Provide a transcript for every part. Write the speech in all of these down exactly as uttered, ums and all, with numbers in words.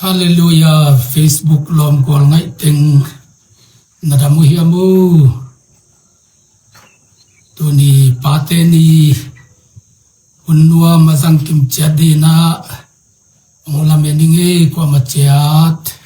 Halleluiah. Facebook lawm kual ngaih teng na dam uh hiam uh? Tuni pate ni hun nuam a zang kim ciat dinah hong lamen i ngei kuamah ciat.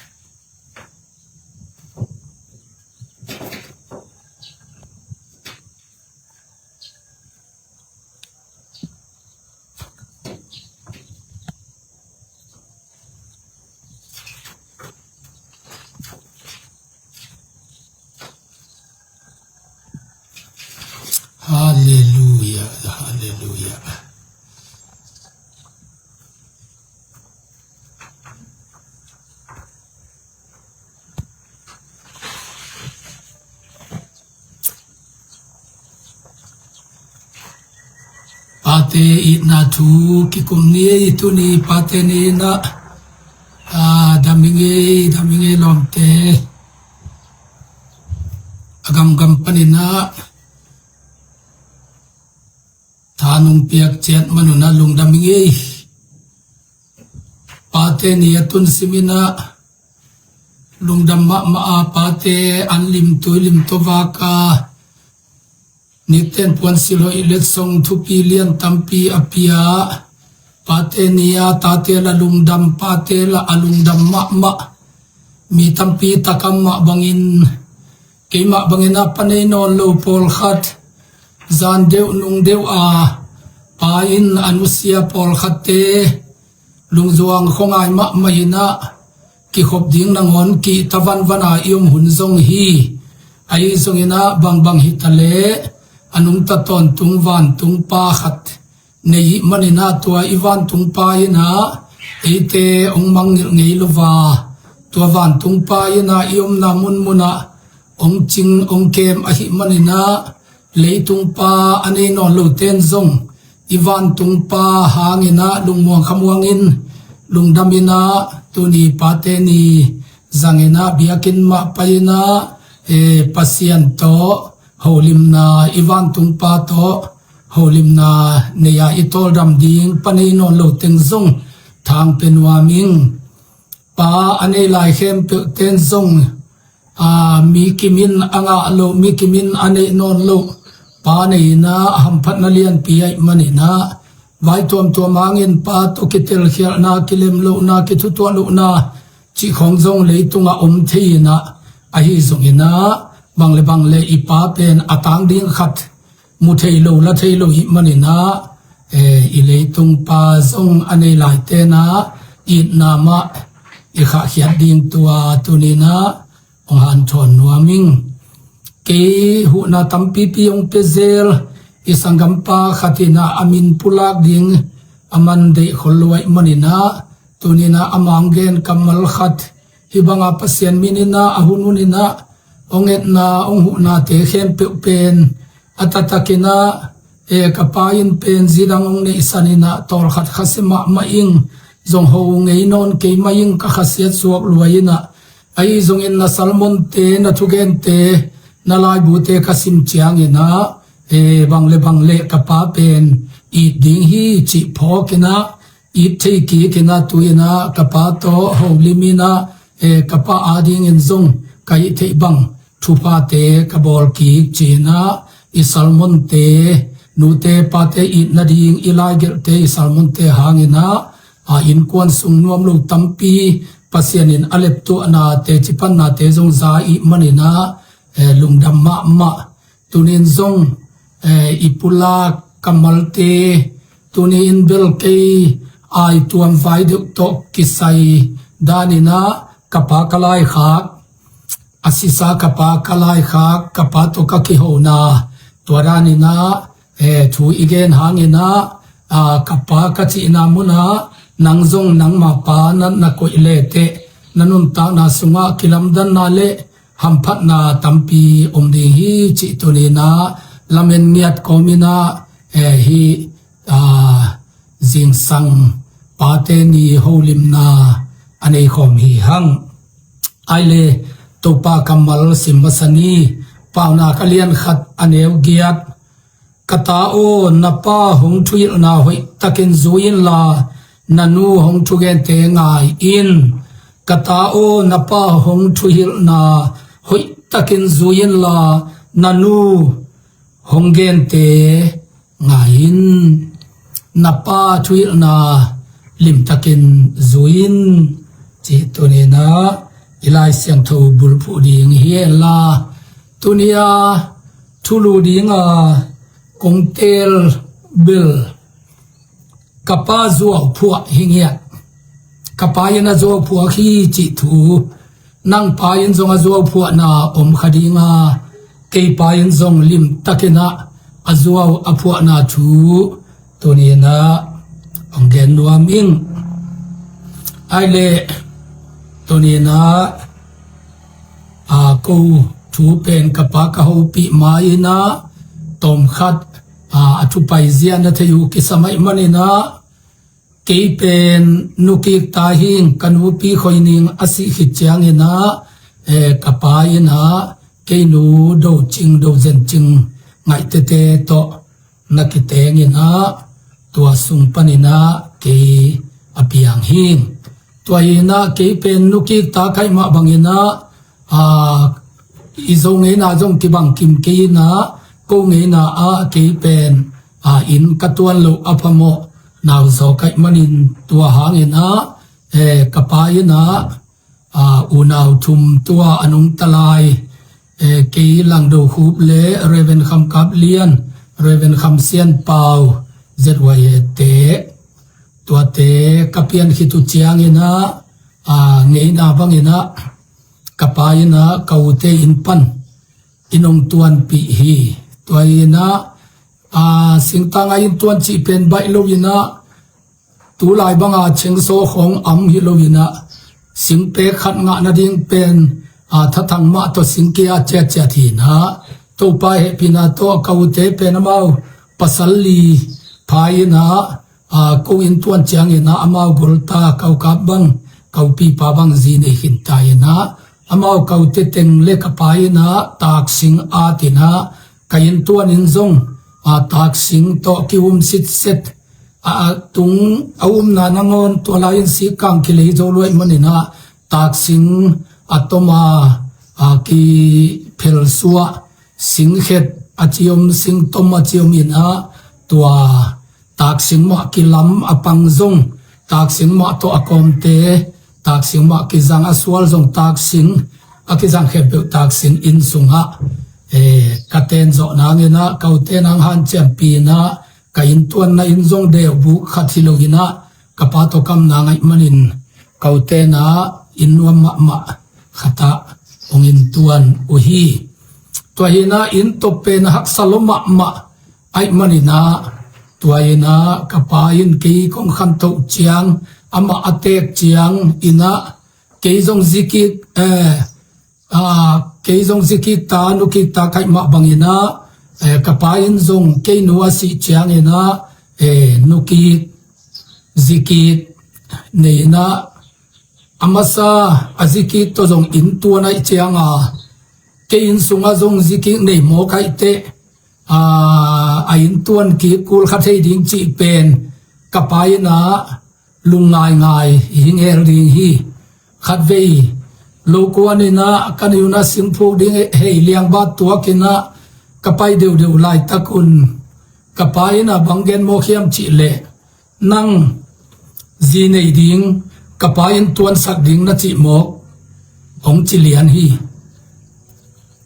Halleluiah, halleluiah. Pate itna thu kikum ni ei. Tuni pate ni inah, a, dam i ngei, dam i ngei lawmte. A gamgam paninah thanung piak ciat manunah lungdam i ngei. Pate ni a tun siminah lungdam mahmah a, pate an limtui limtawvak a, niten puansilh hoih letsong thupi lian tampi a pia. Pate ni a tate la lungdam, pate la a lungdam mahmah. Mi tampi takam mah bangin, keimah bangin a pa nei nawn lo pawlkhat, zan deuh nung deuh a pa in a nusia pawlkhatte lungzuang khuangai mahmah inah kikhop ding nangawn kihta vanvan a i om hun zong hi. Ahi zonginah bangbang hitaleh a nungta tawntung vantung pa khat nei i hih maninah tua i vantung pa inah eite hong mangngilh ngei lo va, tua vantung pa inah i omna munmunah hong cing hong kem ahih maninah leitung pa a nei nawn loten zong i vantung pa hanginah lungmuang khamuangin lungdam inah tuni pate ni zanginah biakinn mah pai inah, e, Pasian tawh holimna, i vantung pa tawh holimna nei a i tawldam ding pa nei nawn lo teng zong thang pe nuam ing. Pa a nei lai khempeuhten zong, a, mi kimin a ngah lo, mi kimin a neih nawn lo pa nei inah a hamphatna lianpi ahih maninah vai tuamtuam hangin pa tawh kitelkhialhna, kilem lohna, kithutuah lohna cih khawng zong leitungah om thei inah, ahi zonginah bang le bang le i pa pen a tang ding khat mu thei lo la thei lo hih maninah, e, i leitung pa zong a nei lai tenah itna mah i khahkhiat ding tua tuninah hong hanthawn nuam ing. Kei huhna tampipi hong pia zel i sanggampa khat inah a min pulak ding a man deih khol lo ahih maninah tuninah a mang gen kammal khat, hih banga Pasian min inah a hun hun inah hong etna hong huhnate khempeuh pen a taktakinah, e, ka pa in pen zidang hong neihsan inah tawlkhat khasia mahmah ing, zong ho ngei nawn kei mah ing, ka khasiat suak luai inah. Ahi zongin na sermonte, na thugente, na laibute ka sim cianginah, e, bang le bang le ka pa pen it ding hi cih phawk inah, it thei kik inah tu inah ka pa tawh holim inah, e, ka pa adingin zong ka hih theih bang thuphate ka bawl kik ci inah i sermonte, nute pate it nading i laigelhte i sermonte hanginah, a, innkuan sung nuam lo tampi Pasian in a leptuahna teci pannate zong za i hih maninah, e, lungdam mahmah. Tunin zong, e, i pulak kammalte, tuni in bel kei aituam vai deuh tawh kisai daninah ka pa ka laikhak, a sisa ka pa ka laikhak, ka pa tawh ka kihona, tua daninah, e, thu i gen hanginah, a, ka pa ka cihna munah nang zong nangma pa na, na koih leteh na nuntakna sungah kilamdanna le hamphatna tampi om ding hi cih tuninah lamen ngiat kawminah, e, hih, a, zingsang pate ni holimna a nei khawm hi hang. Ai le Topa kammal sim masa ni. Paunak a lian khat a neu giat. Ka ta aw, na pa hong thuhilhna hoih takin zui inla, na nu hong thugente ngai in. Ka ta aw, na pa hong thuhilhna hoihtakin zui inla, na nu hong gente ngai in. Na pa thuhilhna limtakin zui in, ci tuninah i Lai Siangtho bulphuh ding hi henla. Tunia thulu dinga kong teel bel ka pa zuauphuah hi ngiat. Ka pa in a zuauphuah hi cih thu, nang pa in zong a zuauphuahna om kha dinga, kei pa in zong limtakinah a zuau a phuahna thu tuninah hong gen nuam ing. Ai leh tuninah a ko thu pen ka pa ka hopih ma inah tawmkhat a, a thupai zia na thei uh kisam ahih maninah kei pen nukik ta hing, ka nupi Khoi Ning a sih khit cianginah, eh, ka pa inah kei nu Do Cing, Do Zen Cing ngaih tete tawh na kiteng inah tua sung paninah kei a piang hing. Tua inah kei pen nukik ta kaih mah banginah, a, i Zo ngeina zong kibang kim kei inah, ko ngeina ah kei pen, a, inn ka tuan loh a phamawh nau zaw kaih manin tua hanginah, eh, ka pa inah, a, unau thum tua a nungta lai, eh, kei Lang Do Khup le Reverend Kham Kap Lian, Reverend Kham Sian Pau, Z Y A te, tuate ka pian khit uh cianginah, a, ngeina banginah ka pa inah ka ute inn pan in hong tuanpih hi. Tua inah, a, singtanga inn tuan cih pen baih lo inah, tulai banga chainsaw khawng am hi lo inah, singpek khat ngah nading pen, a, thathang mah tawh singkia ciatciat hi inah, Topa hehpihna tawh ka ute pen amau pasal li pha inah, a, ko inn tuan cianginah amau golta, ka u kap bang, ka u pipa bang zi nei khinta inah, amau ka ute teng le ka pa inah taksing at inah, ka inn tuan in zong, a, taksing tawh ki-um sitset, a, a tung a umna nangawn tua lai-in sikkang kilei zo luaih maninah taksing a toma, a, kiphelsuah, singkhet a ciom, singtom a ciom inah tua taksing mah kilam a pang zong, taksing mah tawh a kawmte, taksing mah kizang a sual zong taksing, a kizang khempeuh taksing inn sungah, eh, ka ten zawh nanginah ka ute nang hanciampih inah, ka inn tuanna inn zong deuh buk khat hi lo inah, ka pa tawh kamna ngaih manin ka ute nah inn nuam mahmah khatah hong inn tuan uh hi. Tua hinah inn tawh pen a haksa lo mahmah ahih maninah, tua inah ka pa in kei kong khantoh ciang, amah a teek ciang inah kei zong zikik, eh, a, kei zong zikik ta, nukik ta kaih mah banginah, eh, ka pa in zong kei nu a sih cianginah, eh, nukik, zikik nei inah, a masa a zikik tawh zong inn tuan ahih cianga, kei inn sungah zong zikik nei mawk ahih teh, a, a inn tuan kik kul kha thei ding cih pen ka pa inah lungngaingai hi ngel ding hi. Khatvei lo kuan inah ka niunah singphuk ding hei liangbat tuak inah ka pai deuhdeuh laitakun ka pa inah bang gen mawk hiam cih leh, nang zi nei ding, ka pa inn tuansak ding na cih mawk hong ci lian hi.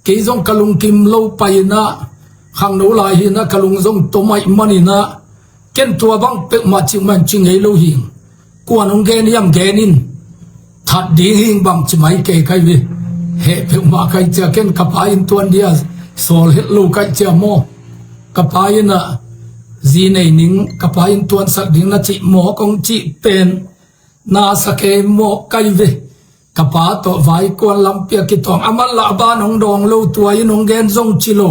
Kei zong ka lungkim lo pai inah, khangno lai hinah ka lung zong tom ahih maninah, ken tua bang peuhmah cih man ci ngei lo hing. Kuan hong gen hiam gen in, that ding hing bang ci mai kei kai ve. Heh peuhmah kai cia ken ka pa inn tuan dia sawl het lo kai cia maw. Ka pa inah zi nei ning, ka pa inn tuansak ding na cih mawk hong cih pen na sa kei mawk kai ve. Ka pa tawh vaikuan lampi a kitawng, a man lah a ban hong dawng lo, tua in hong gen zong ci lo.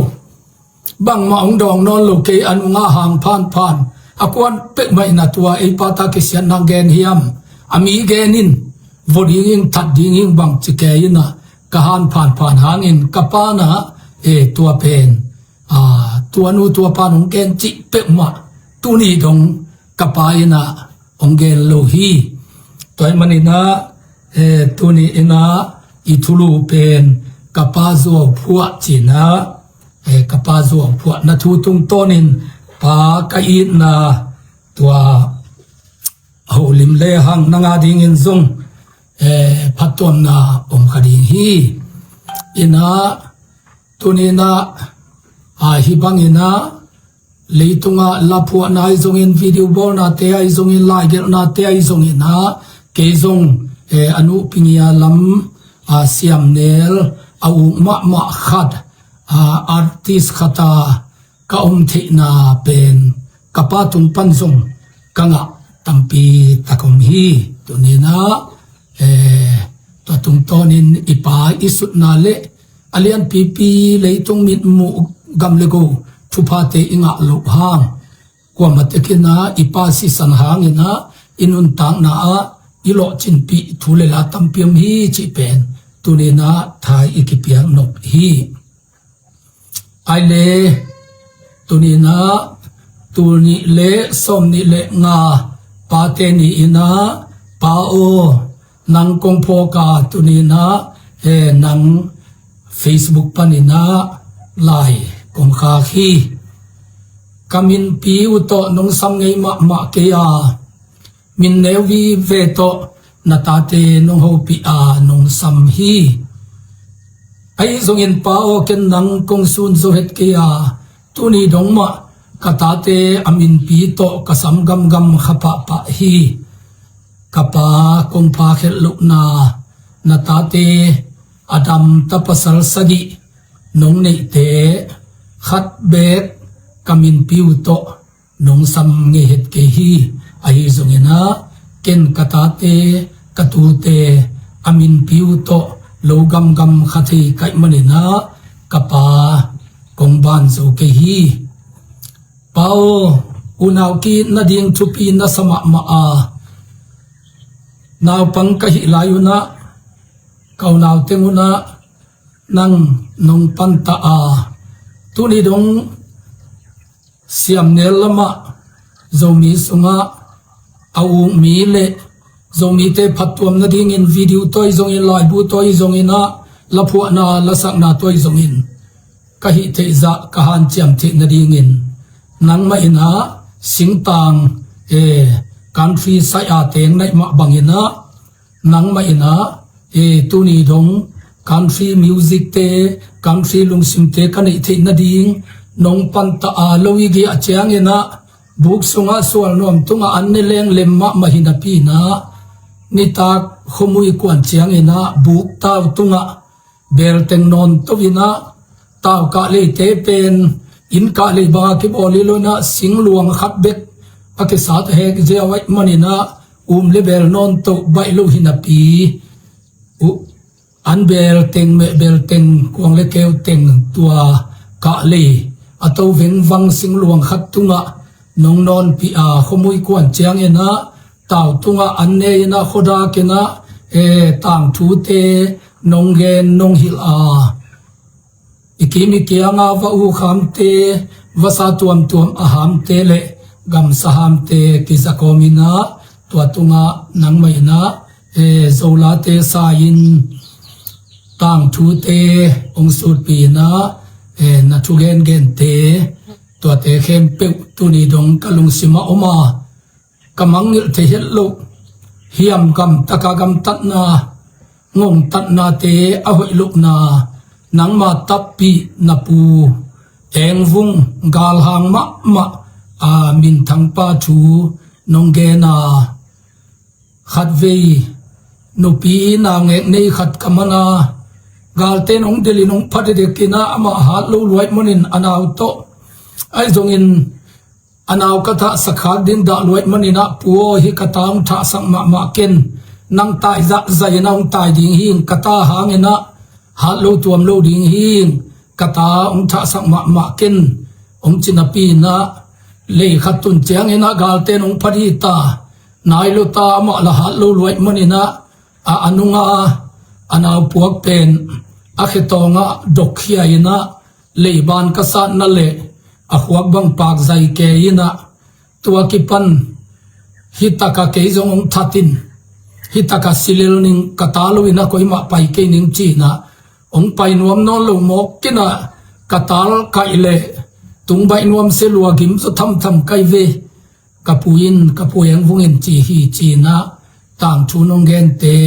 Bangmah hong dawng nawn lo, kei a nungah hang phanphan. A kuan peuhmah inah tua ei pa ta kisiatna gen hiam, a mi gen in, vua ding hing, that ding hing bang ci kei inah ka han phanphan hangin ka pa nah, eh, tua pen, a, tua nu tua pa nong gen cih peuhmah tuni dong ka pa inah hong gen lo hi. Tua ahih maninah Eh, tuni inah i thulu pen ka pa zuau phuah cinah, eh, ka pa zuau phuah na thu tungtawnin pa ka itna tua holim le hang nang a dingin zong, eh, phattuamna om kha ding hi. Inah tuninah, ah, hih banginah leitungah laphuahna ahi zongin, video bawlnate ahi zongin, laigelhnate ahi zonginah kei zong, eh, a nuhpingia lam, ah, siamnel a uk mahmah khat, ah, artist khata ka om theihna pen ka pa tung pan zong ka ngah tampi tak om hi. Tuninah, eh, tua tungtawnin i pa i sutna le a lianpipi leitung mitmuh gam le go thuphate i ngah loh hang, kuamah tekinah i pa sisan hanginah i nuntakna ah i lawhcinpih thu le la tampi om hi cih pen tuninah thai i kipiak nop hi. Ai le, tuninah tul nih le sawm nih le nga pate ni inah, pa aw, nang kong phawk a tuninah, eh, nang Facebook paninah lai kong khak hi. Ka minpi uh tawh nong sam ngei mahmah kei a, min neu vive tawh na tate nong hopih a nong sam hi. Ahi zongin pa aw, ken nang kong sun zo het kei a, tuni dong mah ka tate a minpi tawh ka sam gamgam kha pahpah hi. Ka pa kong phakhelh lohna na tate a damta pasal sagih nong neihte khat beek ka minpi uh tawh nong sam ngei het kei hi. Ahi zonginah ken ka tate ka tute a minpi uh tawh lo gamgam kha thei kaih maninah ka pa kong ban zo kei hi. Pa aw, unau ki nading thupi na sa mahmah a, naupang ka hih lai unah ka unau teng unah nang nong pantah a, tuni dong siamnel lamah Zomi sungah a ukmi le Zomite phattuam nadingin video tawh ahi zongin, laibu tawh ahi zonginah, laphuahna lasakna tawh ahi zongin ka hih theihzah ka hanciam theih nadingin nangmah inah singtang, eh, country sai a teng naih mah banginah nangmah inah, eh, tuni dong country music te, country lungsimte ka neih theih nading nong pantah a, lo i giah cianginah buk sungah sual nuam tungah an ne lenglem mahmah hi napi inah, nitak khuamui kuan cianginah buk tau tungah belteng nawn to inah, tau kah leite pen inn kah lei banga kibawl hi lo inah, singluang khat bek a kisat a hek ziau aih maninah um le bel nawn to baih lo hi napi uh, an belteng, meh belteng, kuang le keu teng, tua kah lei a to vengvang singluang khat tungah nong nawnpih a, khuamui kuan cianginah tau tungah an ne inah, khuadak inah, eh, tangthute nong gen nong hilh a, i kim i kianga va ukhamte, vasa tuamtuam a hamte le gamsa hamte kizakawm inah, tua tungah nangmah inah, eh, zolate sa-in tangthute hong sutpih inah, eh, na thugengente, tuate khempeuh tuni dong ka lungsimah om a, ka mangngilh thei het loh hiam, gamtaka gamtatna, ngongtatnate a hoih lohna, nangma tappih na pu Engvung galhang mahmah a minthang pa thu nong gen a, khatvei nupi naungek nei khat ka man a, galte nong delhin hong pha dekdek inah amah hat lo luaih manin a nau tawh ahi zongin a nau ka thahsak khak ding dah luaih maninah, pu aw, hih ka ta hong thahsak mahmah ken, nang tai zahzah inah hong tai ding hing, ka ta hanginah hat lo tuam lo ding hing, ka ta hong thahsak mahmah ken, hong ci napi inah, lei khat tun cianginah galte nong pha dih ta, nai lo ta, amah la hat lo luaih maninah, a, a nunga a naupuak pen a khetawngah dokkhia inah, leiban ka satna le a khuak bang pakzai ke inah, tua kipan hih taka kei zong hong thatin, hi taka si lel ning, ka ta lo in a koimah pai kei ning ci-in a, hong pai nuam nawn lo mawk in a, ka tal kaih leh tung baih nuam se lua, gim zaw thamtham kai ve. Ka pu in, ka pu Heng Vung in ci hi ci-in a, tangthu nong gente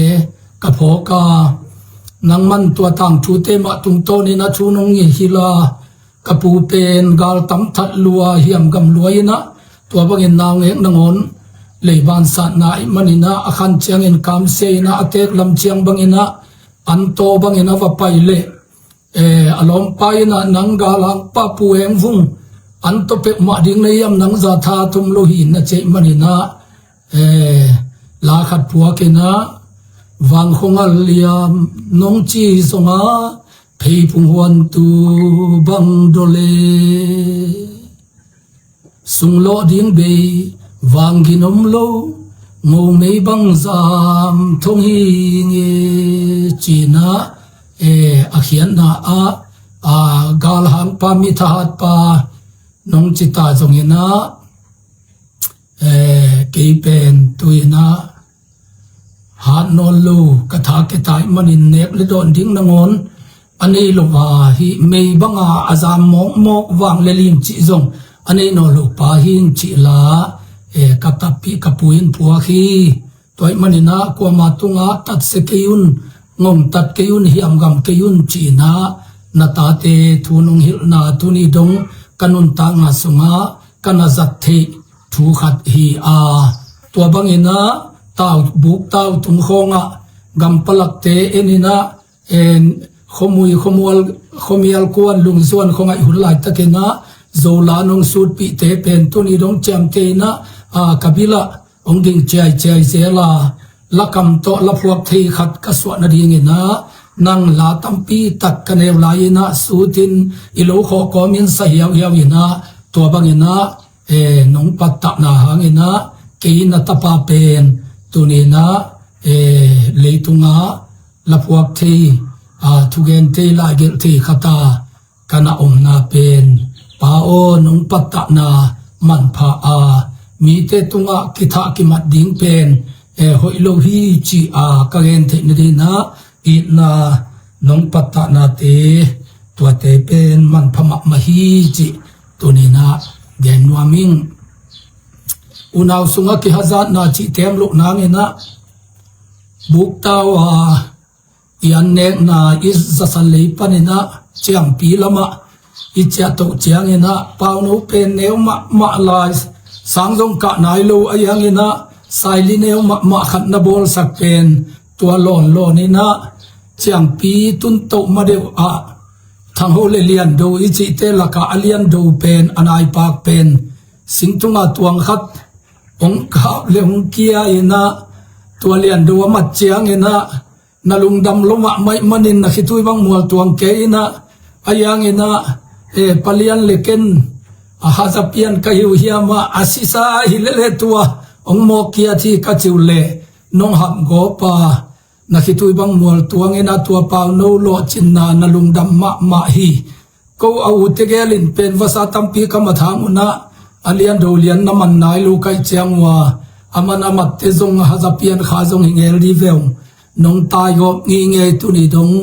ka phawk a, nangman tua tangthute mah tungtawn in a thu nong ngen hi la, ka pu pen gal tam that lua, hiam gam lua in a, tua bangin naungek nangawn leiban satna ahih manin a, a khan ciangin kamsia in a, a teek lam ciang bangin a, an taw bangin a va pai leh, eh, a lawmpa in a, nang galhangpa Pu Heng Vung an taw peuhmah ding na hiam, nang zatha a tom lo hi na ci ahih manin a, eh, la khat phuak in a, Vang Khua Ngal Liam nong ci zong a, pheiphung huantu bang dole, sunglawh ding bei vang gin om lo, ngomei bang zam thong hi nge ci-in a, eh, a khiatna ah, a galhangpa, mi thahatpa nong ci ta zongin a, eh, kei pen tu-in a hat nawn lo, ka tha kitaih manin nek le dawn ding nangawn a nei lo a, hih mei banga a zam mawkmawk, vang le lim cih zong a nei nawn lo pa hi ing ci-in la, eh, ka tappih ka pu in phuak hi. Tua ahih manin a, kuama tungah tatsia kei un, ngongtat kei un, hiamgam kei un ci-in a, na tate thu nong hilhna tuni dong ka nuntakna sungah ka na zat theih thu khat hi a, tua bangin a, tau, Buktau tung khawngah gam palakte en in a, en, khuamui, khuamual, khuamial kuan, lungzuan khuangaih hun laitakin a, Zo la nong sutpihte pen tuni dong ciamteh in a, a, ka bil ah hong ging ciaiciai zel a, lakam tawh laphuak thei khat ka suah nadingin a, nang la tampi tak ka neu lai-in a, sutin i lo khawh kawmin sa hiauhiau in a, tua bangin a, eh, nong pattahna hangin a, kei na tapa pen tuni-in a, eh, leitungah laphuak thei, a, thugen thei, laigelh thei khat a ka na omna pen, Pa aw, nong pattahna manpha a, mite tungah kithah kimat ding pen, eh, hoih lo hi ci-a ka gen theih nadingin a, itna, nong pattahnate, tuate pen manpha mahmah hi cih tuni-in a gen nuam ing. Unau sungah kihazatna cihte om loh nangin a, Buktau a i an nekna i zasan lei panin a, Ciangpi lamah i ciahtoh ciangin a, Pauno pen neu mahmah lai, sang zong kah nai lo, ahi hangin a, saili neu mahmah khat na bawlsak pen, tua lawnlawn in a, Ciangpi tuntoh madeuh ah, Thangho le Liando i cihte lakah a Liando pen, a naipak pen, singtunga tuang khat hong kap le hong kia in a, tua Liando a mat ciangin a, na lungdam lo mahmah ahih manin na khitui bang mual tuang kei in a, ahi hangin a, eh, Pa Lian le ken a haza pian ka hi uh hiam a, a sisa hi lele, tua hong mawk kiat hi ka ci uh leh, nong hap gawp a, na khitui bang mual tuang in a, tua Pauno lawhcinna na lungdam mahmah hi. Ko a ute gel in pen vasa tampi ka mat hang un a, a Liando lian na man nai lo ka hih ciang uh a, a man a matte zong haza pian kha zong hi ngel dih ve ung. Nong taigawp ngingei, tuni dong,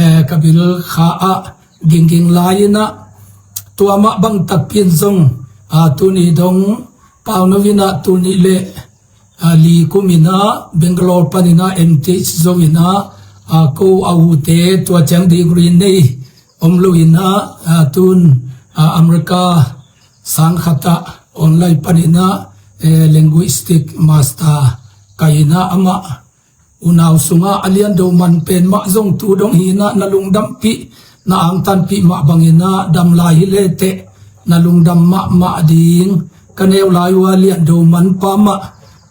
eh, ka bil kha ah gingging lai in a, tua mah bang takpi in zong, a, tuni dong Pauno in a, tuni le, a, li kum in a, Bangalore panin a M Th zo in a, a, ko a ute tua ciang degree nei om lo in a, a, tun, a, America sang khat ah online panin a, eh, linguistic master kai in a, amah unau sungah a Liando man pen mah zong tu dong hi in a, na lungdampih, na angtanpih mah bangin a, dam lai hi leteh na lungdam mahmah ding. Ka neu lai uh a Liando manpa mah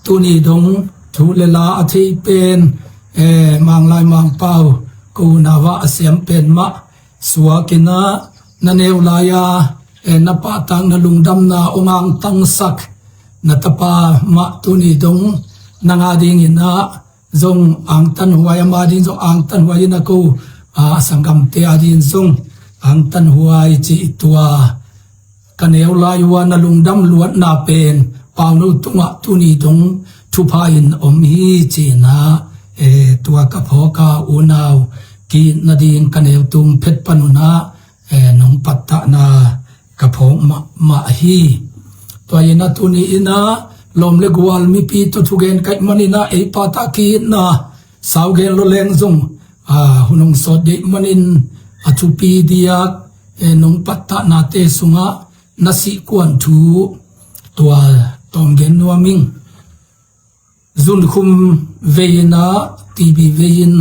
tuni dong thu le la a thei pen, eh, Manglai Mangpau, ko unau ah a siam pen mah suak in a, na neu lai a, eh, na pahtak, na lungdamna hong angtangsak na tapa mah tuni dong nang a dingin a zong angtanhuai, ama ding zong angtanhuai in a, ko, a, sanggamte a ding zong angtanhuai cih, tua ka neu lai uh a na lungdam luatna pen Pauno tungah tuni dong thupha in om hi, ci-in ah, eh, tua ka phawk a, unau ki-it nading ka neu tung phet pan un ah, eh, nong pattahna ka phawk mahmah hi. Tua hi-in ah tuni-in ah lawm le gual mipi tawh thugen ka hih manin ah ei pa ta ki-itna sau gen lo leng zong, ah, hun hong sawt ding manin a thupi diak, eh, nong pattahnate sungah na sihkuan thu tua tawm gen nuam ing. Zunkhum vei-in ah, T B vei-in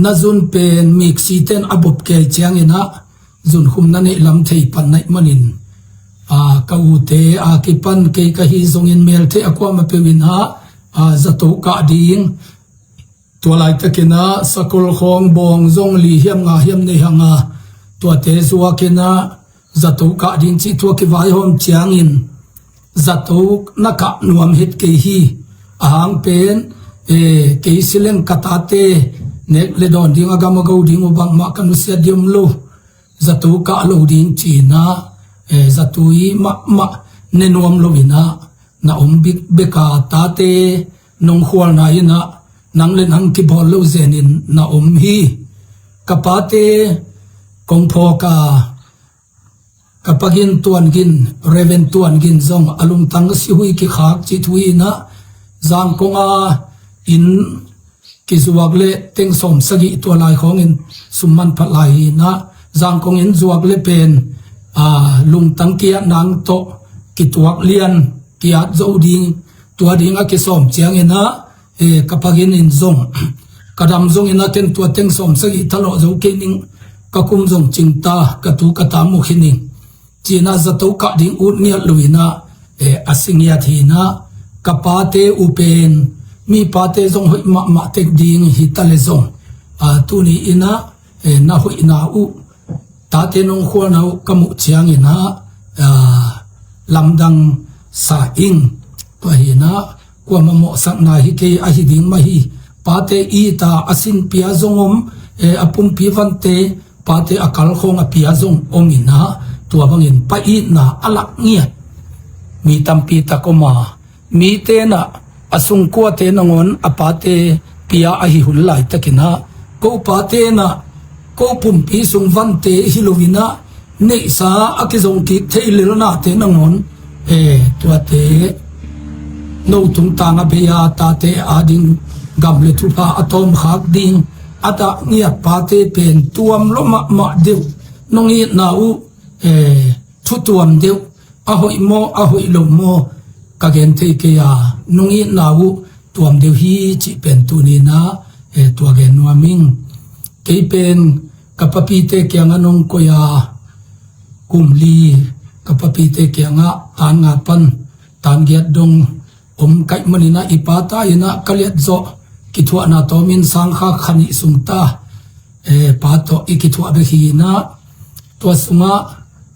na zun pen miksi ten a bop kei ciangin ah zunkhum na neih lam thei pan na hih manin, ah, ka ute a kipan kei ka hi zongin mel thei a kuamah peuh in ah, ah, zato kah ding, tua laitakin ah sakol khawng bawng zong li hiam nga hiam nei hang a, tuate zuakin ah zato kah ding cih thu a kivaihawm ciangin zato na kah nuam het kei hi. A hang pen, eh, kei si leng ka tate nek le dawn ding a gam a go ding uh bangmah ka nusiat ding om lo. Zato kah lo ding ci-in ah, eh, zatui mahmah ne nuam lo-in ah na om bek bek a, tate nong khualna in ah nang le nang kibawl lo zenin na om hi. Ka pate kong phawk a, ka pa Gin Tuan Gin, Reverend Tuan Gin zong a lungtang sihui kikhak cih thu hi-in ah, Zangkong a inn kizuak le teng sawm sagih tua lai khawngin sum manphat lai hi-in ah, Zangkong inn zuak le pen, ah, lungtang ki-at nang tawh kituak lian ki-at zo ding, tua ding a kisawm ciangin ah, eh, ka pa Gin in zong ka dam zongin ah ken tua teng sawm sagih thalawh zo kei ning, ka kum zong cing ta, ka tu ka ta mu khin ing, ci-in ah zato kah ding ut ngiat lo-in ah, eh, a si ngiat hi-in ah, ka pate uh pen mi pate zong hoih mahmah tek ding hi ta le zong, ah, tuni-in ah, eh, na hoihna uh, tate nong khualna uh ka muh ciangin ah, ah, lamdang sa ing. Tua hi-in ah kuamah mawhsakna hi kei, ahi ding mah hi. Pate it a, a sin pia zong om, eh, a pumpi vante pate a kal khawng a pia zong om-in ah, tua bangin pa itna a lak ngiat mi tampi tak om a, mite in ah a sungkuate nangawn a pate pia ahi hun laitakin ah, ko pate in ah ko pumpi sung vante hi lo-in ah neihsa a kizong kik thei lelnate nangawn, eh, tuate no tungtang a bei a, tate ading gam le thupha a tawmkhak ding a dah ngiat pate pen tuam lo mahmah deuh, nong itna uh, eh, thu tuam deuh, a hoih maw, a hoih lo maw, ka gen thei kei a, nong itna uh tuam deuh hi cih pen tuni-in ah, eh, tua gen nuam ing. Kei pen ka papite kiangah nong koih a, kum li ka papite kiangah tan nga pan tan giat dong om ka hih manin ah, i pa ta in ah ka liat zawh kithuahna tawmin sangkha kha nih sung ta, eh, pa tawh i kithuah bek hi-in ah, tua sungah,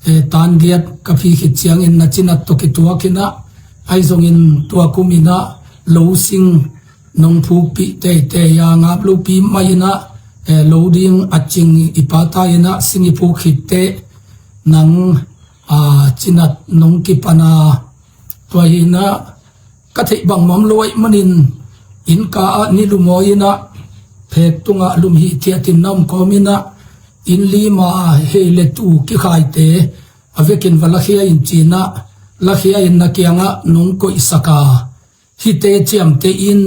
eh, tan giat ka phi khit ciangin na cinat tawh kituak-in ah, ahi zongin tua kum in ah lo sing nong phukpih teitei a, ngap lopi mah in ah, eh, lo ding a cing i pa ta in ah sing i phuk khit teh nang, ah, cinat nong kipan a, tua hi-in ah ka theih bangmah om lo ahih manin innka ah ni lum awi-in ah, phek tungah lum hihthiatin na om kawmin ah, inn lim a hei le tu kikhaite a vekin va lakhia in ci-in ah, lakhia in na kiangah nong koihsak a, hihte ciamteh in,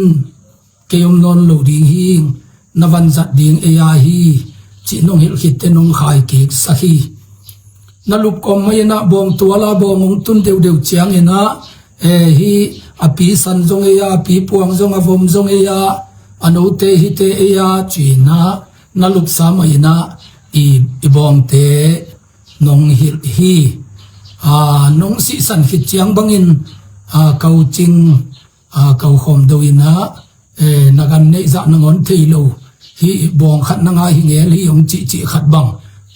kei om nawn lo ding hi, na vanzat ding ei a hi, cih nong hilh khit teh nong khai kiksak hi. Na lup kawm mah in ah bawng tual a bawng hong tun deuhdeuh ciangin ah, eh, hih a pi san zong ei a, a pi puang zong, a vom zong ei a, a note hihte ei a, ci-in ah na lupsa mah in ah i, i bawngte nong hilh hi. Ah, nong sihsan khit ciang bangin, ah, ka ucing, ah, ka ukhawm do in ah, eh, na gan neih zah nangawn thei lo, hih bawng khat na ngah hi ngel hi hong cihcih khat bang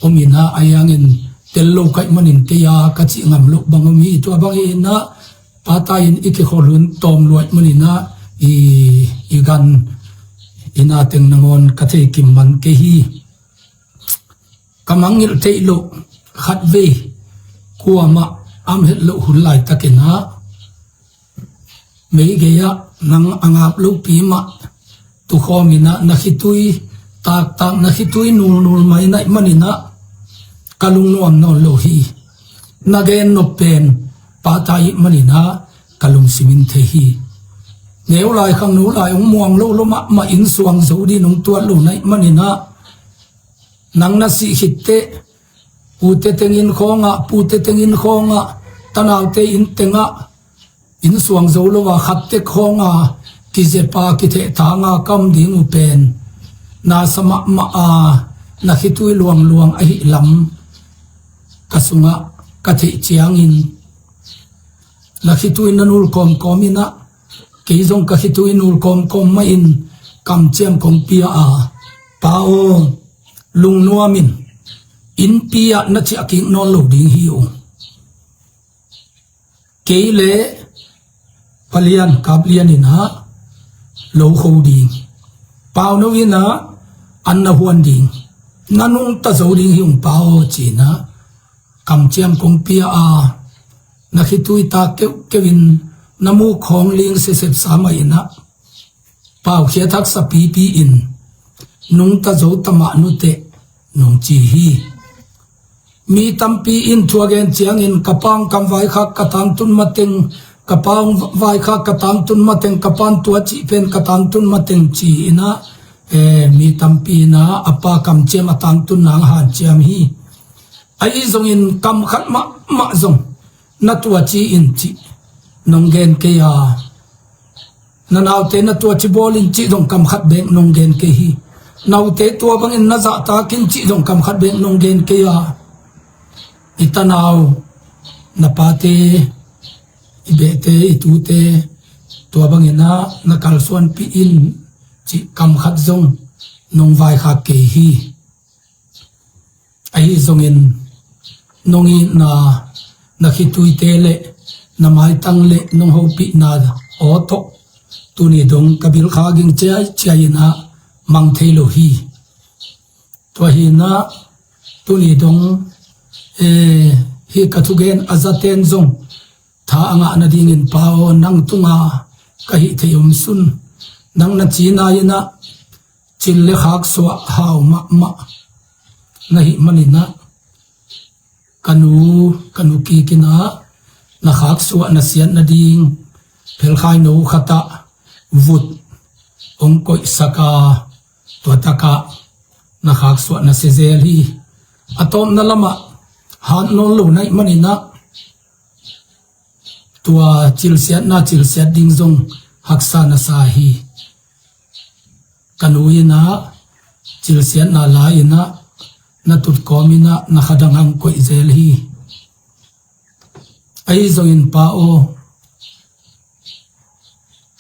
om in ah, ahi hangin tel lo ka hih manin kei a ka cih ngam loh bang om hi. Tua bang hi in ah, pa ta in i kikholh hun tawm lua ahih manin ah, i, i gan i na teng nangawn ka thei kim man kei hi. Ka mangngilh theih loh khatvei, kuamah om het loh hun laitakin ah, Meigei ah nang a ngap lopi mah tukhawm in ah, na khitui taktak, na khitui nulnul mai na hih manin ah ka lungnuam nawn lo hi. Na gen nop pen pata hih manin ah ka lungsim in thei hi. Neu lai khangno lai hong muang lo lo mahmah, inn suang zo dingin hong tuat lo na hih manin ah, nang na sih khit teh ute teng inn khawngah, pute teng inn khawngah, tanaute inn tengah, inn suang zo lo a khat tek khawng a kizep a kithehthang a ka om ding uh pen nasa mahmah a, na khitui luangluang ahih lam ka sungah ka theih ciangin, na khitui na nul kawmkawm in ah, kei zong ka khitui nul kawmkawm mah in kamciam kong pia a, Pa aw, lungnuam in, innpi ah na ciah kik nawn lo ding hi uh. Kei le palian kaplian in ah lo kho ding, pauno in ah an na huan ding, na nungta zo ding hi ung, Pa aw, ci-in ah kamciam kong pia a, na khitui tak keuhkeuh in na muk khawng ling sesep sa mah in ah, paukhiat haksa pipi in, nungta zo ta mah nuteh, nong ci hi. Mi tampi in thu a gen ciangin, ka pa hong kam vaikhak ka tangtun mateng, ka pa hong vaikhak ka tangtun mateng, ka pa'n tua cih pen ka tangtun mateng, ci-in ah, eh, mi tampi in ah a pa kamciam a tangtun nang hanciam hi. Ahi zongin kam khat mahmah zong na tuaci in cih nong gen kei a, na naute na tuaci bawl in cih zong kam khat bek nong gen kei hi. Naute tua bangin na zahtak in cih zong kam khat bek nong gen kei a, i tanau, na pate, i behte, i tute tua bangin ah na kalsuanpih in cih kam khat zong nong vaikhak kei hi. Ahi zongin nong itna, na khituite le na maitang le nong hopihna aw tawh tuni dong ka bilkha ging ciaicia in ah mang thei lo hi. Tua hi in ah tuni dong, eh, hih ka thugen a zaten zong tha a ngah nadingin, Pa aw, nang tunga ka hih theih om sun, nang na cina in ah cil le khaksuah hau mahmah na hih manin ah, ka nu, ka nu kik in ah na khaksuah na siat nading phelkhaino khat ah vut hong koihsak a, tua tak ah na khaksuah na sia zel hi. A tawpna lamah hat nawn lo na hih manin ah, tua cilsiatna cilsiat ding zong haksa na sa hi. Ka nu in ah cilsiatna la in ah na tutkawm in ah na kha dang hong koih zel hi. Ahi zongin, Pa aw,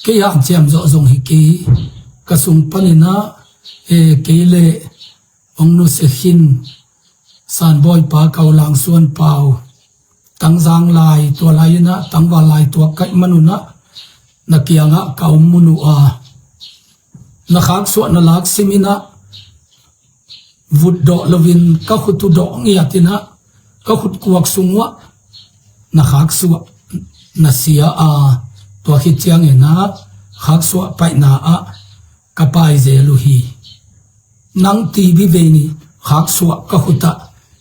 kei hanciam zawh zong hi kei, ka sung panin ah, eh, kei le hong nusia khin Sanbawipa, Kaulang Suan Pau, Tangzang lai, tua lai in ah tangval lai tuak ka hih manun ah na kiangah ka om mun uh a, na khaksuah na lak sim in ah vut dawh loin ka khut uh dawh ngiat in ah, ka khut kuak sung uh ah na khaksuah na sia a, tua khit ciangin ah khaksuah paihna ah ka pai zel uh hi. Nang T B vei ni, khaksuah ka khut ah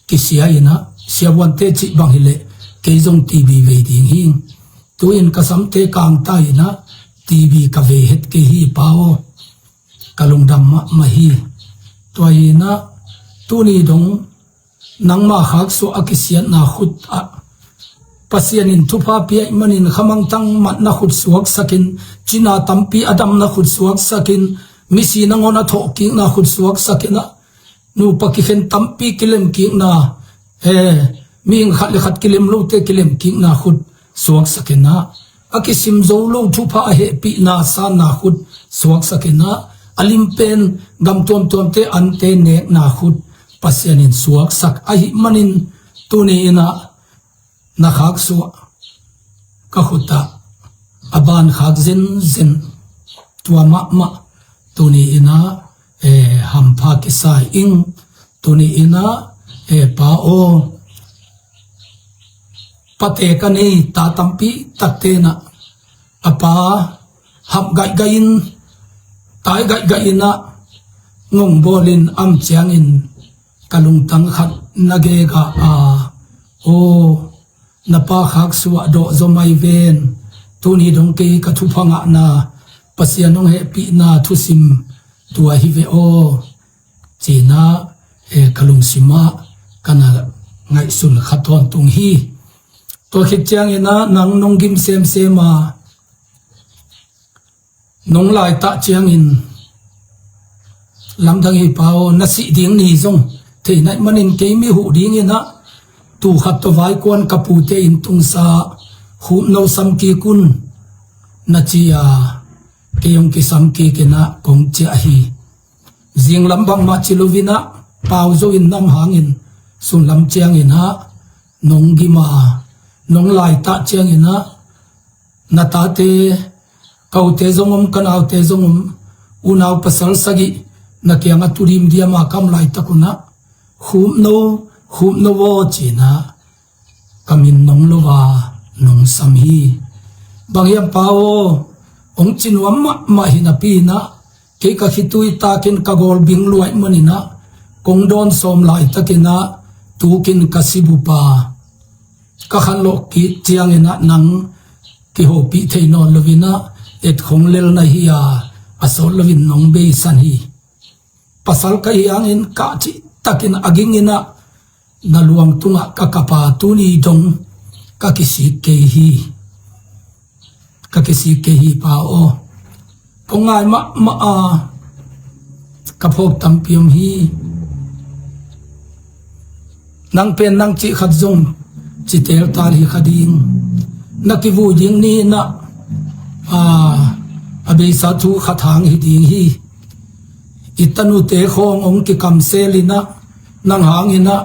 kisia in ah, siavuante cih bang hileh kei zong T B vei ding hi. Tu-in ka samte kangta in ah T B ka vei het kei hi, Pa aw. Ka lungdam mahmah hi. Tua hi in ah tuni dong nangma khaksuah a kisiatna khut ah Pasian in thupha pia ahih manin khamangthang matna khut suaksak in, cina tampi a damna khut suaksak in, misi nangawn a thawhkikna khut suaksak in ah, nupa kikhen tampi kilemkikna, eh, mihing khat le khat kilem lote kilemkikna khut suaksak in ah, a kisim zo lo thupha a hehpihna sanna khut suaksak in ah, a lim pen gam tuamtuamte ante nekna khut Pasian in suaksak ahih manin, tuni in ah na khaksuah ka khut ah a ban khak zenzen, tua mahmah tuni in ah, eh, hampha kisai ing. Tuni in ah, eh, Pa aw, pate ka nei ta tampi takte in ah A pa hap gaihgaih in, tai gaihgaih in ah ngongbawl in am ciangin ka lungtang khat na gega a, aw, na pa khak suah dawh zaw mai ven, tuni dong kei ka thupha ngahna, Pasian hong hehpihna thusim tua hi ve aw, ci-in ah, eh, ka lungsim ah ka na ngaihsun kha tawntung hi. Tua khit ciangin ah nang nong gim semsem a, nong laitah ciangin lamdang hi pa aw, na sih ding ni zong thei naih manin kei mi huh dingin ah tuu khat tawh vaikuan ka pute inn tungsa Khupno sam kik un, na ci a, kei hong kisam kik in ah kong ciah hi. Zinglam bangmah ci lo-in ah pau zo in nam hangin sunlam ciangin ah nong gim a, nong laitah ciangin ah na tate, ka ute zong om, ka naute zong om, unau pasal sagih na kiangah tu dimdiam a ka om laitak un ah, Khupno, Khupno aw, ci-in ah ka min nong lo a nong sam hi. Bang hiam pa aw, hong ci nuam mahmah hi napi-in ah kei ka khitui takin ka gawl bing luaih manin ah kong dawn sawm laitakin ah tukin ka si bup a, ka khanlawh kik ciangin ah nang kihopih thei nawn lo-in ah et khong lel na hi a, a sawt loin nong beisan hi. Pasal ka hi hangin kah cihtakin a ging in ah na luang tungah ka kap a, tuni dong ka kisik kei hi. Ka kisik kei hi pa aw. Kong ngai mahmah a, ka phawk tampi om hi. Nang pen nang cih khat zong ci teltal hi kha ding. Na kivui ding ni-in ah, a, a beisa thu khat hang hi ding hi. I tanute khawng hong kikamsel in ah, nang hangin ah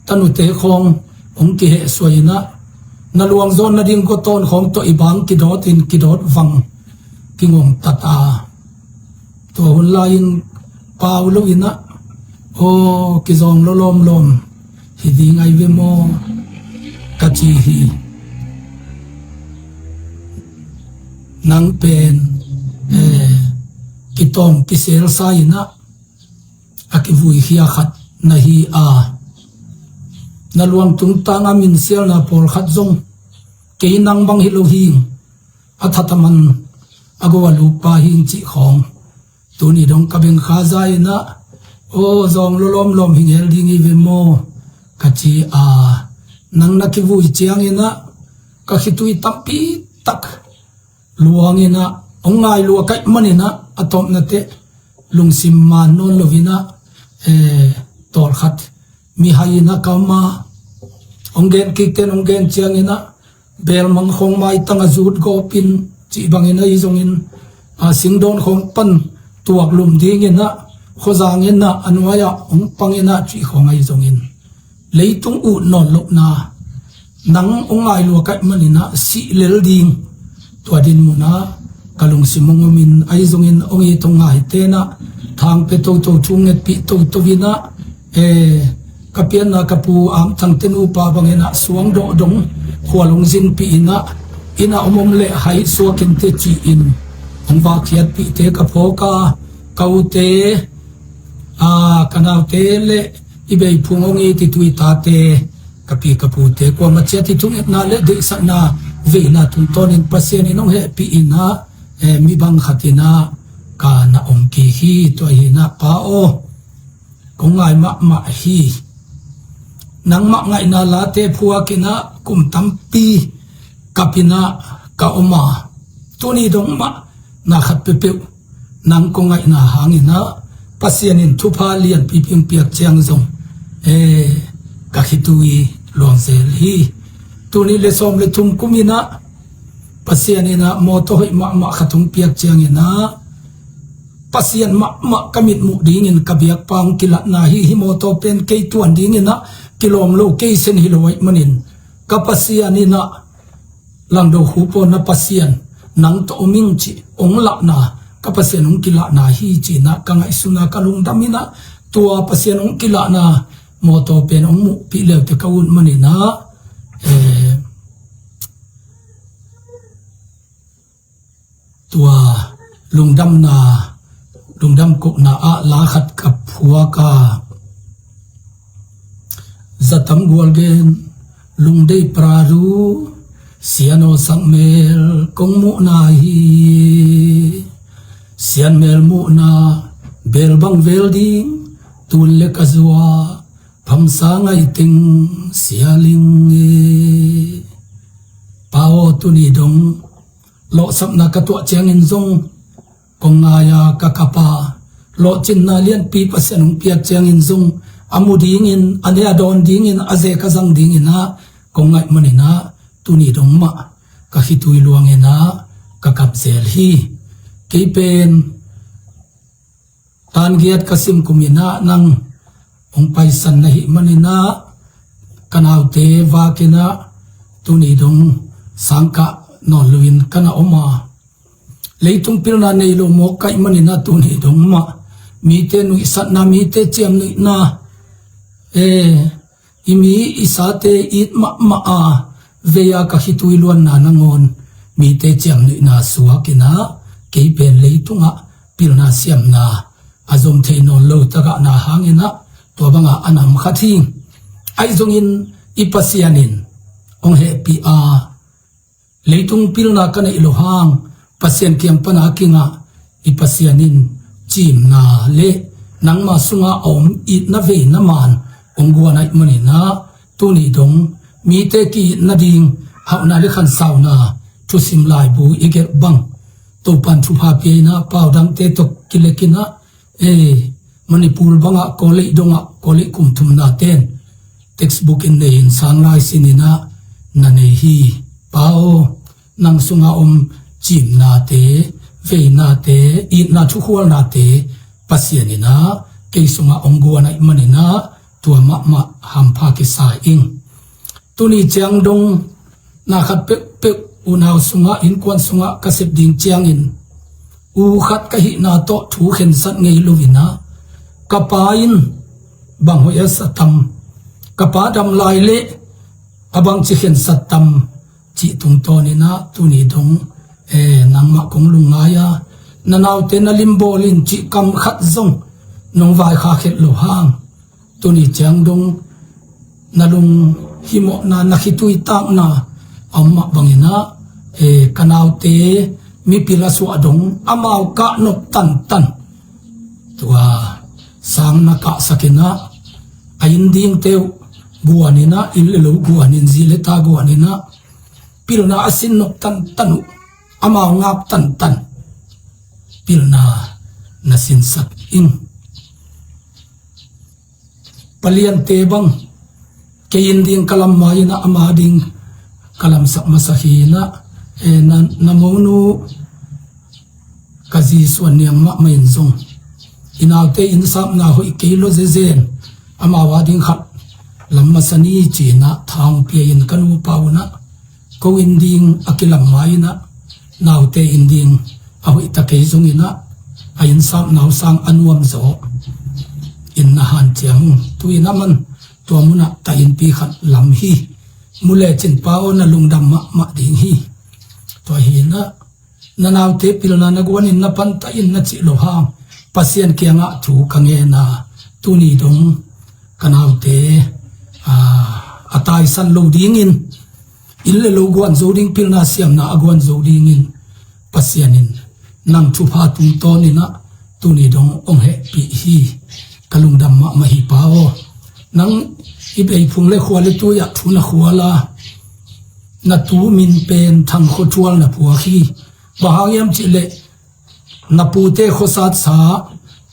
tanute khawng hong kihehsuai in ah, na luangzawn nading gawtawn khawng tawh i bang kidawt in kidawt vang kingongtat a, tua hun lai-in pau lo-in ah, aw, kizawng lo lawmlawm hi ding ahi ve maw, ka ci hi. Nang pen, eh, kitawng kiselsa in ah a kivuikhia khat na hi a, na luang tungtang a minsialna pawlkhat zong kei nang bang hi lo hing, a that a man a go a lup pa hing cih khawng tuni dong ka beng kha za-in ah, aw, zawng lo lawmlawm hi ngel ding hi ve maw, ka ci a, nang na kivui ciangin ah ka khitui tampi tak luang in ah, hong ngai lua ka hih manin ah, a tawpna teh lungsim man nawn lo-in ah, eh, tawlkhat mihai in ah ka om a, hong gen kik ten hong gen ciangin ah, belmang khawng maitang a zut gawp in cih bangin ahi zongin, a, singdawn khawng pan tuak lum dingin ah, khuazang in ah, a nuai-ah hong pang in ah cih khawng ahi zongin, leitung ut nawn lohna, nang hong ngai lua ka hih manin ah sih lel ding, tua dinmun ah ka lungsim hong om in, ahi zongin hong it hong ngaite in ah thangpia toto, thu ngetpih toto in ah, eh, ka pianna ka pu Am Thang te nupa bangin ah suang dawh dong khual hong zinpih in ah, inn ah om om leh haih suak in teh ci-in hong vakkhiatpihte ka phawk a, ka ute, a, ka naute le i beiphung hong it i tu i tate, ka pi ka pute, kuamah ciat i thungetna le deihsakna veina tungtawnin Pasian in hong hehpih in ah, eh, mi bang khat in ah ka na om kik hi. Tua hi in ah pa aw, kong ngai mahmah hi. Nangmah ngaihna late phuak in ah kum tampi kap in ah ka om a, tuni dong mah na khat peuhpeuh nang kong ngaihna hangin ah Pasian in thupha lianpipi hong piak ciang zong, eh, ka khitui luangzel hi. Tul nih le sawm le thum kum in ah Pasian in ah mawtaw hoih mahmah khat hong piak ciangin ah, Pasian mahmah ka mitmuh dingin ka biakpa hong kilatna hi. Hih mawtaw pen kei tuan dingin ah kilawm lo, kei sen hi lo ahih manin, ka Pasian in ah Langdo Khup aw, na Pasian, nang tawh om ing cih hong lahna, ka Pasian hong kilahna hi ci-in ah ka ngaihsun a, ka lungdam in ah, tua Pasian hong kilahna mawtaw pen hong muhpih leute ka ut manin ah, eh, Tua lungdamna, lungdam kohna ah la khat ka phuak a, zatam gual gen, lungdei praru, siano sak mel kong muhna hi. Sian mel muhna bel bang vel ding, tun le ka zua phamsa ngaih teng sia ling e. Pa aw, tuni dong lawhsapna ka tuah ciangin zong kong ngai a, ka kap a, lawhcinna lianpi Pasian hong piak ciangin zong a mu dingin, a ne a dawn dingin, a zek a zang dingin ah kong ngaih manin ah tuni dong mah ka khitui luangin ah ka kap zel hi. Kei pen tan giat ka sim kum in ah nang hong paisan na hih manin ah ka naute vakin ah tuni dong sang kah nawn loin ka na om a, leitung pilna nei lo mawk ka hih manin ah tuni dong mah mite nuihsatna, mite ciamnuihna, eh, i mi i sate it mahmah a, vei a ka khitui luanna nangawn mite ciamnuihna suakin ah kei pen leitungah pilna siamna a zom thei nawn lo tagahna hangin ah tua bangah a nam khat hi. Ahi zongin i Pasian in hong hehpih a, leitung pilna ka neih loh hang Pasian kiang pana kingah i Pasian in cimna le nangma sunga a om itna veina man hong guan ahih manin ah tuni dong mite ki-itna ding hauhna le khansauna thusim laibu i gelh bang Topan thupha pia in ah pau dangte tawh kilekin ah, eh, Manipur bangah Kawlei dongah Kawlei kum thumna ten textbook in nei in sang lai sinin ah na nei hi. Pa aw, nang sunga om cimnate, veinate, itna thukhualnate Pasian in ah kei sungah hong guan ahih manin ah tua mahmah hampha kisa ing. Tuni ciang dong na khat peuhpeuh unau sungah, innkuan sungah ka sep ding ciangin u khat ka hihna tawh thu khensat ngei loin ah ka pa in bang hoih a sa tam, ka pa dam lai leh a bangci khensat tam cih tungtawnin ah tuni dong, eh, nangmah kong lungngai a, na naute na limbawl in cih kam khat zong nong vaikhak het loh hang tuni ciang dong na lunghimawhna, na khitui takna a om mah bangin ah, eh, ka naute mipil a suah dong amau kah nop tantan tua sang na kahsakin ah a inn dingte uh guanin ah, inn le lo guanin, zi le ta guanin ah pilna a sin nop tantan uh, amau ngap tantan pilna na sinsak ing. Paliante bang kei inn ding ka lam mai in ah ama ding ka lamsak masa hi in ah, eh, na, na monu ka zi Suan Niang mahmah in zong i naute innsapna hoih kei lua zezen, amau a ding khat lam masa ni ci-in ah tha hong pia in ka nupa un ah ko inn ding a kilam mai in ah naute inn ding a hoih ta kei zongin ah a innsapna uh sang a nuam zaw in na hanciam ung. Tu-in ah man tua munah ta innpi khat lam hi. Mu lecin pa aw, na lungdam mahmah ding hi. Tua hi in ah na naute pilna na guanin na pantah in na cih loh hang Pasian kiangah thu ka ngen a, tuni dong ka naute, a, a taisan lo dingin, inn le lo guan zo ding, pilna siamna a guan zo dingin Pasian in nang thupha tungtawnin ah tuni dong hong hehpih hi. Ka lungdam mahmah hi pa aw. Nang i beiphung le khua le tui ah thu na khual a, na tu min pen Thang Khua Thual na phuak hi. Bang hang hiam cih leh na pute khuasat sa,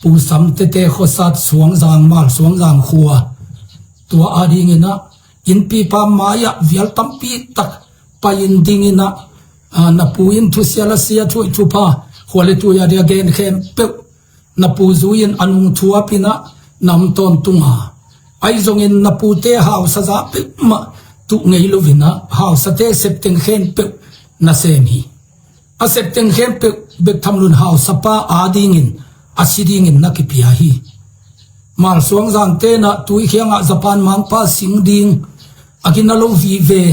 Pu Sam Tete khuasat Suangzang, Mal Suangzang khua, tua a dingin ah innpipa mai-ah vial tampi tak pai in dingin ah, a, na pu in thusia lasia, thuhoih thupha, khua le tui a dia gen khempeuh na pu zui-in a nung thuapin ah na om tawntung a, ahi zongin na pute hausa za peuhmah tuh ngei loin ah hausate septeng khempeuh na sem hi. A septeng khempeuh bek tham loin hausapa a dingin a si dingin na kipia hi. Mal Suangzang ten ah tui khiangah Japan mangpa sing ding a gina lo vive,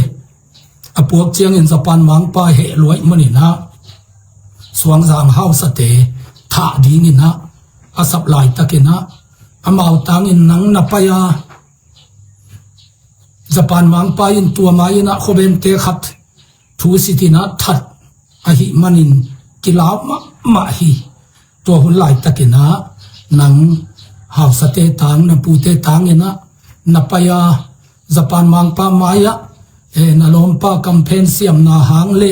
a puak ciangin Japan mangpa heh luaih manin ah Suangzang hausate thah dinginah a sap laitakinah amau tangin nang na pai a, Japan mangpa in tua mai-inah khuabemte khat thu sitinah that ahih manin kilau mahmah hi. Tua hun laitakinah nang hausate tang, na pute tanginah na pai a, Japan mangpa mai-ah, eh, na lawmpa kamphen siamna hang le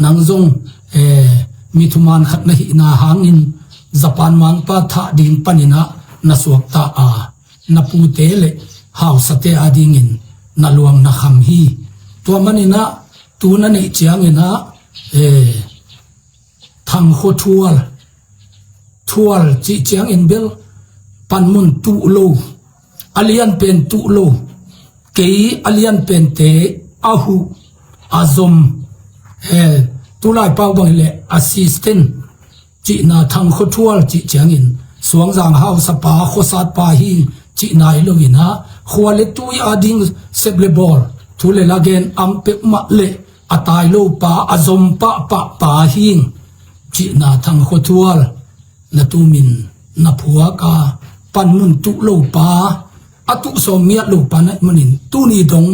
nang zong, eh, mi thuman khat na hihna hangin Japan mangpa thah ding paninah na suakta a, na pute le hausate adingin na luang na kham hi. Tua maninah tu na neih cianginah, eh, Thangkhua Thual, Thual cih ciangin bel panmun tuh lo, a lianpen tuh lo, kei a lianpente a huh, a zom, eh, tulai pau bang hileh assistant cihna, Thangkhua Thual cih ciangin Suangzang hausapa, khuasatpa hi cihna hi loinah khua le tui ading sep le bawl, thu le la gen am peuhmah le a tai lo pa, a zom pahpah pa hi cihna, Thangkhua Thual na tumin na phuak a, panmun tuh lo pa, a tuh sawm miat lo pa na hih manin tuni dong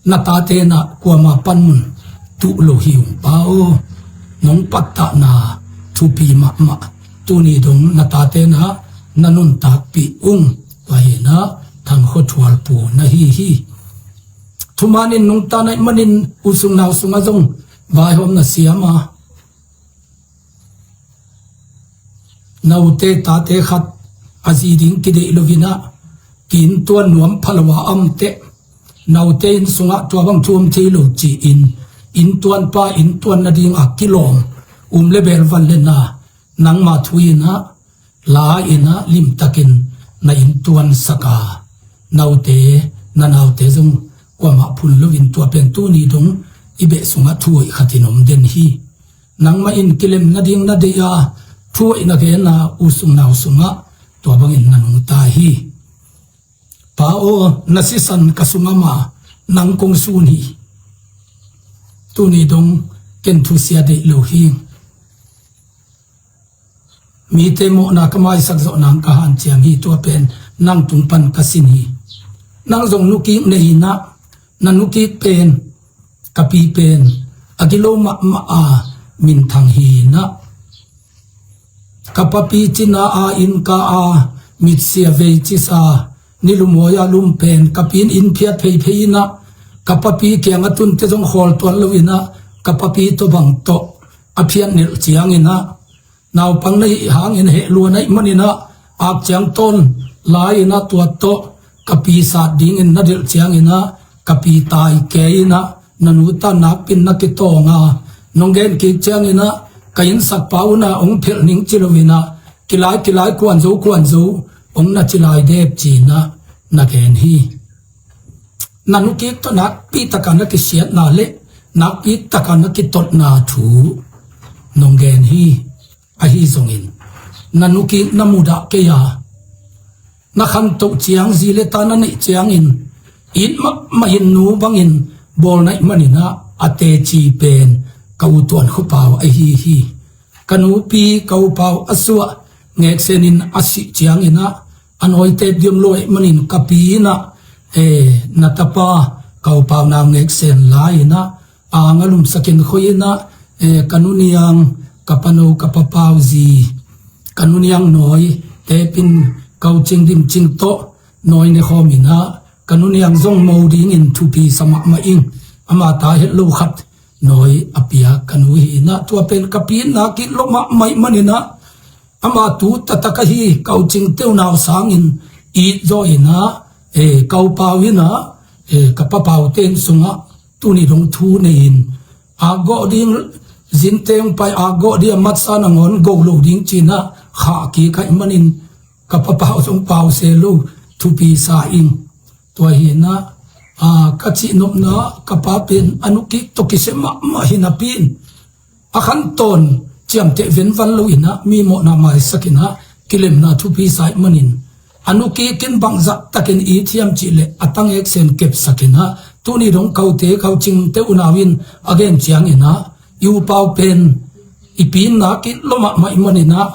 na tatenah kuama panmun tuh lo hi ung pa aw. Nong pattahna thupi mahmah. Tuni dong na tatenah na nuntakpih ung. Tua hinah Thangkhua Thual pu na hi hi. Thumanin nungta na hih manin u sung nau sungah zong vaihawm na siam a, naute tate khat a zi ding kideih loinah ki-inntuan nuam pha lo a amteh, naute inn sungah tua bang thu om thei lo ci-in inntuanpa inntuan nadinga kilawm, um le bel van le na, nangma thu inah la inah limtakin na inntuansak a, naute, na naute zong kuamah phun loin tua pen tuni dong i beh sungah thu hoih khatin om den hi. Nangmah in kilem nading na deih a, thu hoih na gen a, u sung nau sungah tua bangin na nungta hi. Pa aw, na sisan ka sungah mah nang kong sun hi. Tuni dong ken thusia deih lo hi. Mite mawhna ka maisak zawh nang ka hanciam hi, tua pen nang tung pan ka sin hi. Nang zong nukik nei inah, na nukik pen, ka pi pen a gilo mahmah a minthang hi inah, ka papi cina a innka a mitsia vei cisa, nilumawi a lum pen ka pi in inn phiat pheiphei inah, ka papi kiangah tunte zong khawl tuan lo inah, ka papi tawh bang tawh a phiat nelh cianginah, naupang na hih hangin heh lua na hih maninah, ak ciang tawn lai-inah tua tawh ka pi sat dingin na delh cianginah, ka pi tai kei inah, na nu tan nakpin na kitawng a, nong gen kik cianginah, ka innsakpa unah hong phelh ning ci loinah, kilai kilai kuan zo kuan zo hong na ci lai dep ci-inah na gen hi. Na nukik tawh nakpi taka na kisiatna le nakpi taka na kitotna thu nong gen hi. Ahi zongin na nukik na mudah kei a, na khantoh ciang zi le ta na neih ciangin it mahmah in nu bangin bawl na hih maninah a teci pen ka u Tuan Khua Pau ahi hi. Ka nupi ka u Pau a suah ngeksenin a sih cianginah a nawitep diam lo ahih manin ka pi inah, eh, na tapa ka u Pau nau ngeksen lai-inah ang a lumsakin khoi inah, eh, ka nu Niang, ka pano ka pa Pau zi, ka nu Niang nawi tepin ka u Cing Dim Cing tawh nawi ne khawm inah, ka nu Niang zong mo dingin thupi sa mahmah ing, ama ta het lo khat nawi a pia ka nu hi inah, tua pen ka pi in nakit lo mahmah ahih maninah, ama tu taktak ahi ka u Cingte unau sangin it zaw inah, eh, ka u Pau inah, eh, ka pa Paute inn sungah tuni dong thu nei-in, akgawh ding, zinte hong pai akgawh ding a matsa nangawn go lo ding ci-inah khah kik ahih manin ka pa Pau zong pause lo thupi sa ing. Tua hinah, a, ka cihnopna ka pa pen a nukik tawh kisia mahmah hi napi in, a khantawn ciamteh venvan lo inah mi mawhna maisak inah kilemna thupi sa ahih manin, a nukik in bangzah takin it hiam cihleh a tangeksen kepsak inah, tuni dong ka ute ka u Cingte unau in a gen cianginah, i u Pau pen i pi in na ki lo mahmah i manin ah,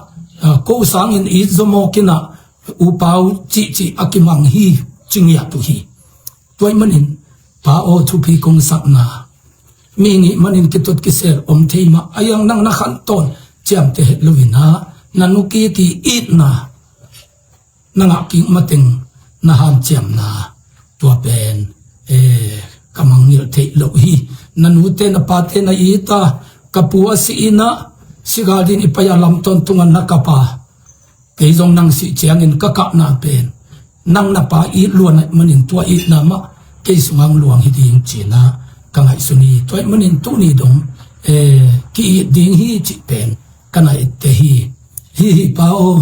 ah, ko sangin it zaw mawk in ah, upa uh cihcih a kimang hi, ci ngiat uh hi. Tua ahih manin, pa aw, thupi kong sakna, mi nih manin kitut kisel om thei mah a, ahi zong nang na khantawn ciamteh het lo in ah, na nu kik i itna na ngah kik mateng na hanciamna, tua pen, eh, ka mangngilh theih loh hi. Na nute na pate na it a, ka pu a sih in ah, Sigaldi in i pai a, lam tawntung ah na kap a, kei zong nang sih ciangin ka kahna pen nang na pa it luan ahih manin tua itna mah kei sungah hong luang hi ding ci-in ah ka ngaihsun hi. Tua ahih manin tuni dong, eh, ki-it ding hi cih pen ka na etteh hi. Hi hi pa aw,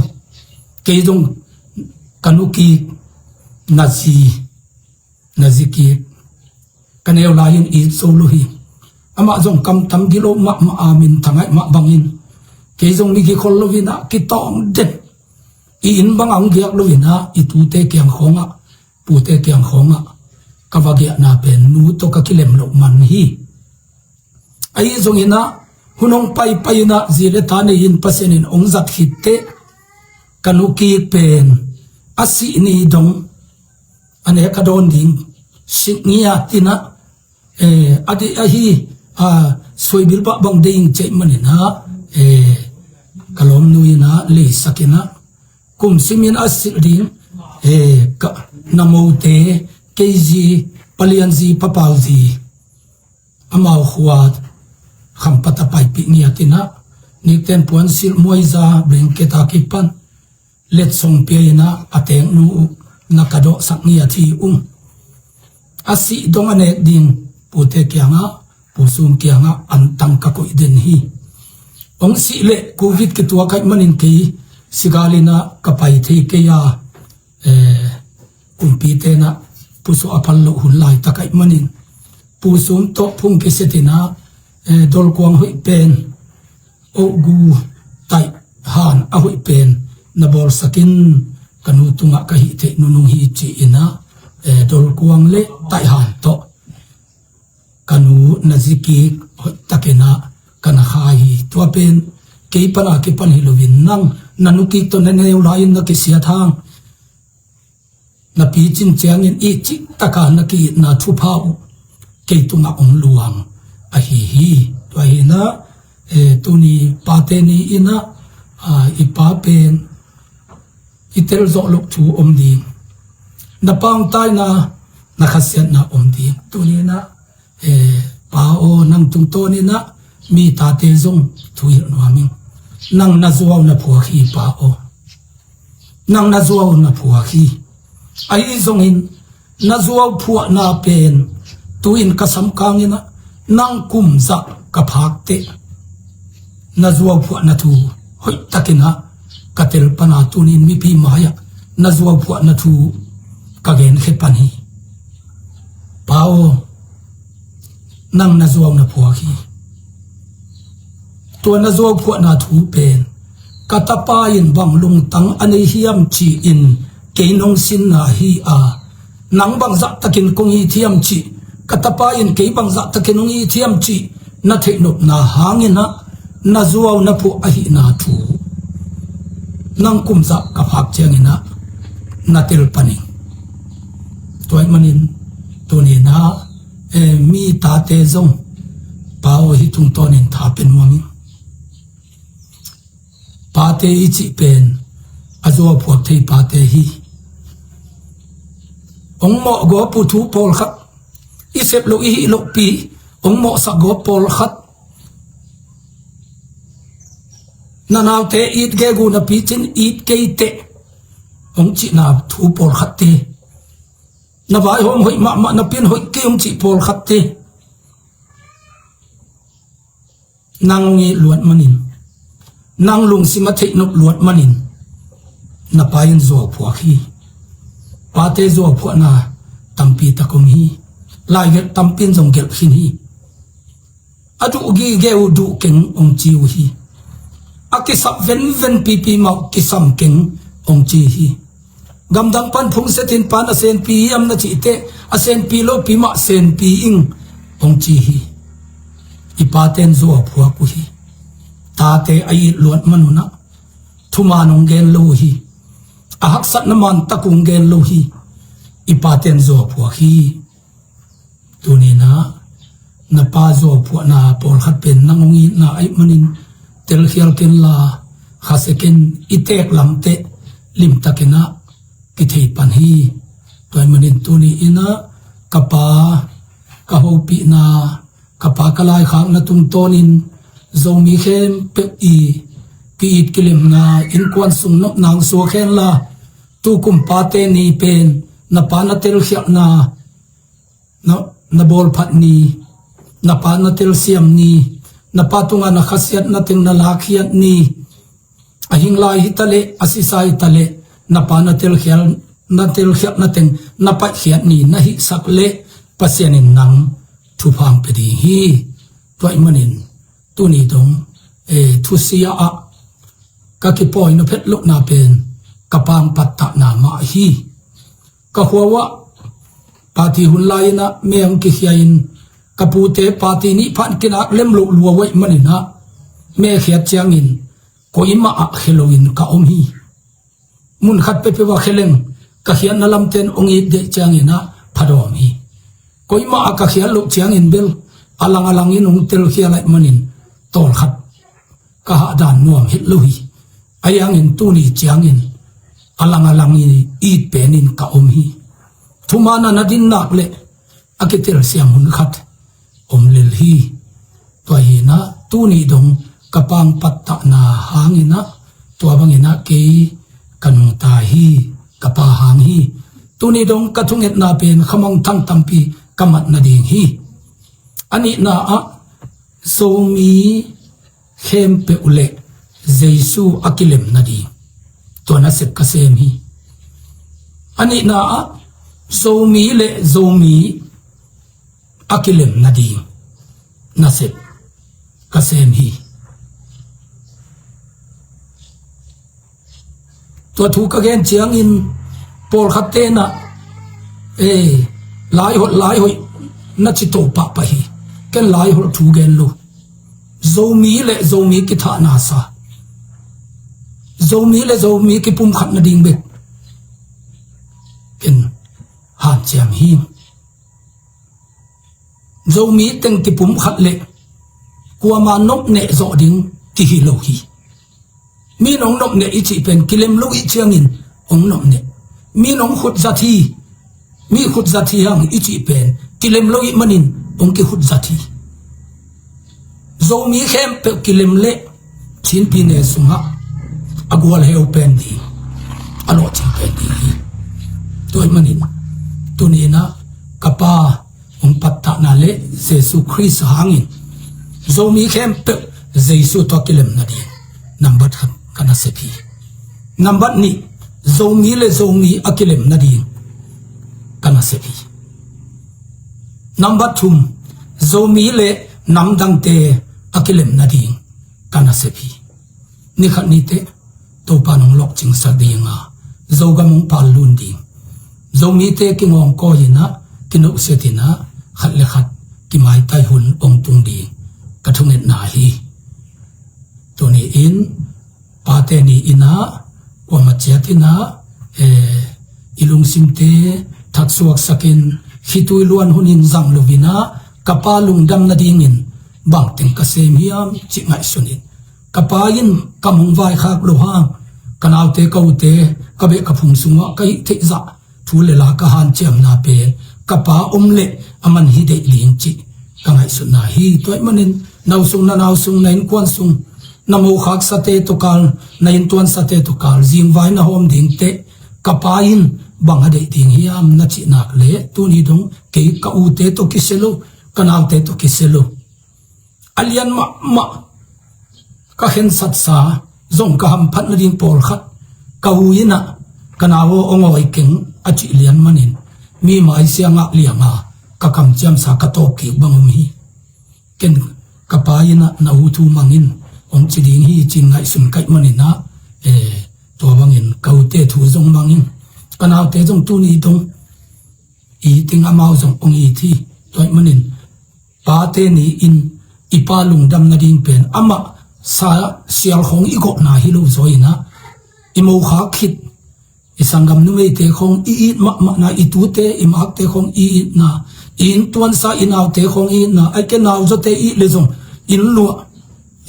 kei zong ka nu kik, na zi, na zi kik, ka neu lai-in it zo lo hi. Amah zong kam tam gilo mahmah a, minthang ahih mah bangin, kei zong mi kikhol lo in ah, kitawng den, i inn bang ah hong giak lo in ah, i tute kiang khawng ah, pute kiang khawng ah ka va giahna pen nu tawh ka kilem loh man hi. Ahi zongin ah, hun hong paipai in ah, zi le ta nei in Pasian in hong zat khit teh, ka nu kik pen a sih ni dong a nek a dawn ding, sik ngiat in ah, eh, a dih ahi, ah, suaibil bah bang ding ci ahih manin ah, eh, ka lawmnu in ah leisak in ah, kum simin a silh ding, eh, ka, na mote, kei zi, Pa Lian zi, Pa Pau zi, amau khua Khampat ah paipih ngiat in ah, nikten puansilh muaiza blanket a kipan letsong pia in ah, a teeknu uh na ka dawhsak ngiat hi ung. A sih dong a nek ding pute kiangah, Pu Sum kiangah antang ka koih den hi. Hong sih leh Covid kituak ahih manin kei Sigaldi in ah ka pai thei kei a, eh, kumpite in ah pusuah a phal loh hun laitak ahih manin, Pu Sum tawh phung kiset in ah, eh, dolkuang hoih pen, ohgu, taih han a hoih pen na bawlsak in, ka nu tungah ka hih theih nunung hi ci-in ah, eh, dolkuang le taih han tawh ka nu na zi kik hoihtak in ah ka na khai hi. Tua pen kei pan a kipan hi loin, nang na nu kik tawh na neu lai-in na kisiat hang, na picin ciangin i cihtak a na ki-itna thupha uh kei tungah hong luang ahi hi. Tua hi in ah, eh, tuni Pate Ni in ah, ah, i pa pen i tel zawh loh thu om ding. Na pa hong tai in ah na khasiatna om ding. Tuni in ah, eh, pa aw, nang tungtawn in ah mi tate zong thu hilh nuam ing. Nang na zuau na phuak hi pa aw. Nang na zuau na phuak hi. Ahi zongin na zuau phuahna pen tu-in ka samkang in ah, nang kum zah ka phak teh, na zuau phuahna thu hoihtak in ah ka tel pan a, tuni-in mipi mai-ah na zuau phuahna thu ka genkhe pan hi. Pa aw, nang na zuau na phuak hi. Tua na zuau phuahna thu pen, ka tapa in bang lungtang a nei hiam ci-in kei nong sinna hi a, nang bang zahtakin kong it hiam cih, ka tapa in kei bang zahtakin hong it hiam cih na theihnopna hangin ah, na zuau na phuah ahihna thu nang kum zah ka phak ciangin ah na tel pan ing. Tua ahih manin tuni-in ah, eh, mi tate zong, pa aw, hih tungtawnin tha pe nuam ing. Pate i cih pen a zuau phuak thei pate hi. Hong mawh gawp uh thu pawlkhat, i sep loh i hih lohpi hong mawhsak gawp pawlkhat, na naute it gegu na picin it kei teh hong cihna thu pawlkhatte, na vaihawm hoih mahmah napi-in hoih kei hong cih pawlkhatte, nang hong it luat manin, nang lungsim a theihnop luat manin na pa in zuau phuak hi. Pate zuau phuahna tampi tak om hi. Laigelh tampi in zong gelh khin hi. A duh gige uh duh keng hong ci uh hi. A kisap venven pipi mah uh kisam keng hong ci hi. Gamdang pan phung setin, pa na senpi hiam na cih teh, a senpi lopi mah senpi ing hong ci hi. I paten zuau phuak uh hi. tate a it luat man un ah thuman hong gen lo uh hi. A haksatna man tak uh hong gen lo uh hi. I pate'n zuauphuak hi. Tuni-in ah na pa zuauphuahna pawlkhat pen nang hong itna ahih manin telkhial ken la, khasia ken, i teek lamteh limtakin ah kithei pan hi. Tua ahih manin tuni-in ah ka pa, ka hopihna, ka pa ka laikhakna tungtawnin Zomi khempeuh i ki-it kilemna innkuan sung nopna hong suak hen la, tukum Pate' Ni pen na pa na telkhialhna, na, na bawlphat ni, na pa na telsiam ni, na pa tungah na khasiatna teng na lakkhiat ni, a hing lai hi taleh, a sisa hi taleh, na pa na telkhial, na telkhialhna teng na paihkhiat ni na hihsak leh Pasian in nang thupha hong pia ding hi. Tua ahih manin tuni dong, eh, thusia ah ka kipawi nop het lohna pen ka pa hong pattahna mah hi. Ka khua uah party hun lai-in ah me hong kikhia-in ka pute party nih phan kinak lem loh lua uh ahih manin ah me khiat ciangin koimah ah khia loin ka om hi. Mun khat peuhpeuh ah khia leng ka khiatna lamte'n hong it deih ciangin ah pha dawm hi. Koimah ah ka khiat loh ciangin bel a lang a langin hong telkhial ahih manin tawlkhat ka hahdan nuam het lo hi. Ahi hangin tuni ciangin a lang a langin it penin ka om hi. Thuman a na din nak leh a kitelsiam hun khat om lel hi. Tua hi-in ah tuni dong ka pa hong pattahna hangin ah tua bangin ah kei ka nungta hi, ka pa hang hi. Tuni dong ka thungetna pen khamangthang tampi ka mat nading hi. A nihna ah Zomi khempeuh le Jesu a kilem nading tua nasep ka sem hi. A nihna ah Zomi le Zomi a kilem nading nasep ka sem hi. Tua thu ka gen ciangin pawlkhat te'n ah, eh, laiholh, laiholh na ci to pahpah hi. Ken laiholh thu gen lo. Zomi le Zomi kithahna sa, Zomi le Zomi kipumkhat nading bek ken hanciam hi. Zomi teng kipumkhat leh kuama nopneh zawh ding kihi lo hi. Mi in hong nopneh i cih pen kilem lo i cih ciangin hong nopneh. Mi in hong khutzat hi, mi khutzat hi hang i cih pen kilem lo i hih manin hong kikhutzat hi. Zomi khempeuh kilem leh Chin pyine sungah a gualheu pen ding, a lawhcing pen ding hi. Tua ahih manin tuni-in ah ka pa hong pattahna le Jesu Khrist hangin Zomi khempeuh Jesu tawh a kilem nading nambat khat ka nasep hi. Nambat nih, Zomi le Zomi a kilem nading ka nasep hi. Nambat thum, Zomi le namdangte a kilem nading ka nasep hi. Nikhat niteh Topa in hong lawhcingsak ding a, Zogam hong pallun ding, Zomite kingawngkawi-in ah, kinohsiat-in ah, khat le khat kimaitai hun hong tung ding ka thungetna hi. Tuni-in Pate' Ni-in ah kuamah ciat-in ah, eh, i lungsimte thaksuaksakin khitui luan hunin zang lo-in ah ka pa lungdam nadingin bangteng ka sem hiam cih ngaihsun in, ka pa in kam hong vaikhak loh hang ka naute ka ute, ka beh ka phung sungah ka hih theih zah thu le la ka hanciamna pen ka pa om leh a man hi deih ding cih ka ngaihsutna hi. Tua ahih manin na u sung, na nau sung, na innkuan sung, na mokhak sate tawh kal, na inntuan sate tawh kal zingvai na hawm dingteh ka pa in bang a deih ding hiam na cih nak leh tuni dong kei ka ute tawh kisia lo, ka naute tawh kisia lo, a lian mahmah ka khensatsa zong ka hamphat nading pawlkhat ka u in ah ka nau aw, hong awi keng a cih lian manin mi maisia ngah lianga ka kamciamsa ka tawp kik bang om hi. Ken ka pa in ah na u thu mang in hong ci ding hi ci-in ngaihsun ka hih manin ah, eh, tua bangin ka ute thu zong mang in, ka naute zong tuni dong it ing, amau zong hong it hi. Tua ahih manin Pate' Ni-in i pa lungdam nading pen amah sa sial khawng i gawhna hi lo zaw inah, i mokhak khit i sanggam numeite khawng i it mahmahna, i tute i makte khawng i itna, i inntuansa i naute khawng i itna, aike nauzawte i it le zong inn luah,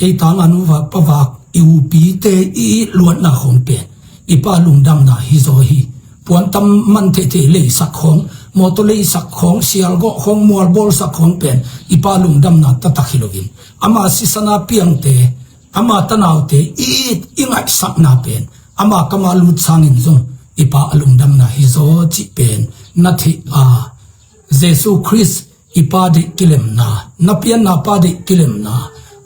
ei tanga nuvak pavak i upite i it luatna khawng pen i Pa lungdamna hi zaw hi. Puantam man theithei leisak khawng, mawtaw leisak khawng, sialgawh khawng, mualbawlsak khawng pen i Pa lungdamna taktak hi loin, ama sisana piangte, ama tanaute i it i ngaihsakna pen ama kama lut sangin zong i Pa a lungdamna hi zaw cih pen na theih a, Jesu Khrist i Pa deih kilemna, na pianna Pa deih kilemna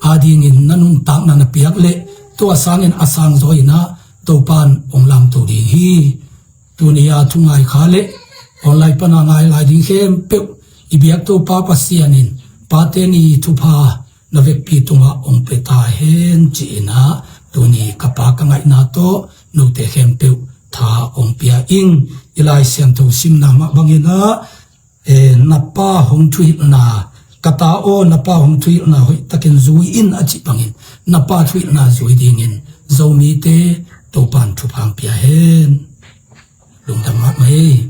adingin na nuntakna na piak leh, tua sangin a sang zaw inah Topan hong lamto ding hi. Tuni a thu ngai kha leh online pana ngai lai ding khempeuh i biak Topa Pasian in Pate Ni thupha na vekpi tungah hong pia ta hen ci-inah, tuni ka Pa ka ngaihna tawh note khempeuh tha hong pia ing. I Lai Siangtho simna mah banginah, eh, na Pa hong thuhilhna, ka ta aw, na Pa hong thuhilhna hoihtakin zui in a cih bangin na Pa thuhilhna zui dingin Zomite Topan thupha hong pia hen. Lungdam mahmah hi.